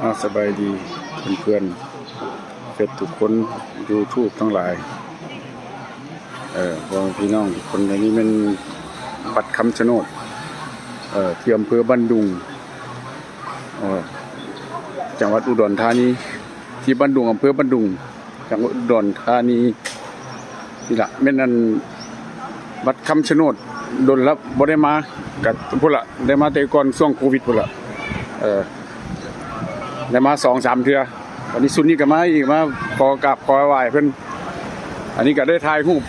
ອາ ສະບາຍດີເພື່ອນໆ ເຟສທຸກຄົນ ຢູທູບທັງຫຼາຍ ເອີ ພໍ່ແມ່ພີ່ນ້ອງທຸກຄົນ ອັນນີ້ແມ່ນວັດຄຳຊະໂນດ ເອີ ທີ່ອຳເພີບ້ານດຸງ ເອີ ຈັງຫວັດອຸດອນທານີ ທີ່ບ້ານດຸງ ອຳເພີບ້ານດຸງ ຈັງຫວັດອຸດອນທານີ. ນີ້ລະແມ່ນອັນວັດຄຳຊະໂນດ ດົນລະບໍ່ໄດ້ມາ ກະພຸ້ນລະ ໄດ້ມາແຕ່ກ່ອນຊ່ວງໂຄວິດພຸ້ນລະ ເອີ ໄດ້ມາສອງສາມເທື່ອ ບາດນີ້ຊຸດນີ້ກະມາອີກ ມາຂໍກາບຂໍໄຫວ້ເພິ່ນ ອັນນີ້ກະໄດ້ຖ່າຍຮູບ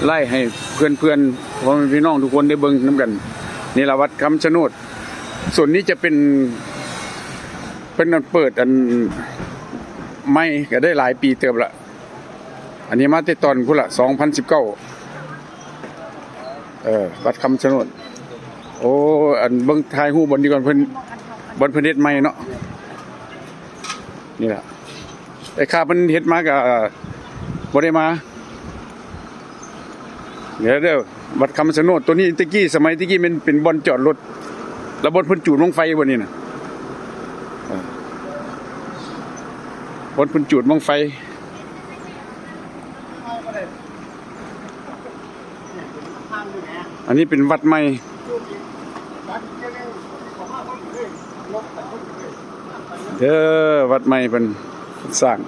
ໄວ້ໃຫ້ເພື່ອນໆ ພໍ່ແມ່ພີ່ນ້ອງທຸກຄົນໄດ້ເບິ່ງນຳກັນ. ນີ້ລະວັດຄຳຊະໂນດ ສ່ວນນີ້ຈະເປັນ ເພິ່ນເປີດອັນໃໝ່ ກະໄດ້ຫຼາຍປີເຕີບລະ. ອັນນີ້ມາແຕ່ຕອນພຸ້ນລະ ສອງພັນສິບເກົ້າ ເອີ ວັດຄຳຊະໂນດ. ໂອ້ ອັນເບິ່ງຖ່າຍຮູບບ່ອນນີ້ກ່ອນ ເພິ່ນ ບ່ອນເພິ່ນເຮັດໃໝ່ເນາະ ນີ້ລະ ໄອ້ຂ້າເພິ່ນເຮັດມາກະບໍ່ໄດ້ມາ. ເດີ ວັດຄຳຊະໂນດ ໂຕນີ້ແຕ່ກີ້ ສະໄໝແຕ່ກີ້ແມ່ນເປັນບ່ອນຈອດລົດ ແລ້ວບ່ອນເພິ່ນຈູດບັ້ງໄຟບໍ່ນີ້ນະ ບ່ອນເພິ່ນຈູດບັ້ງໄຟ. ອັນນີ້ເປັນວັດໃໝ່ ເດີ ວັດໃໝ່ເພິ່ນສ້າງ.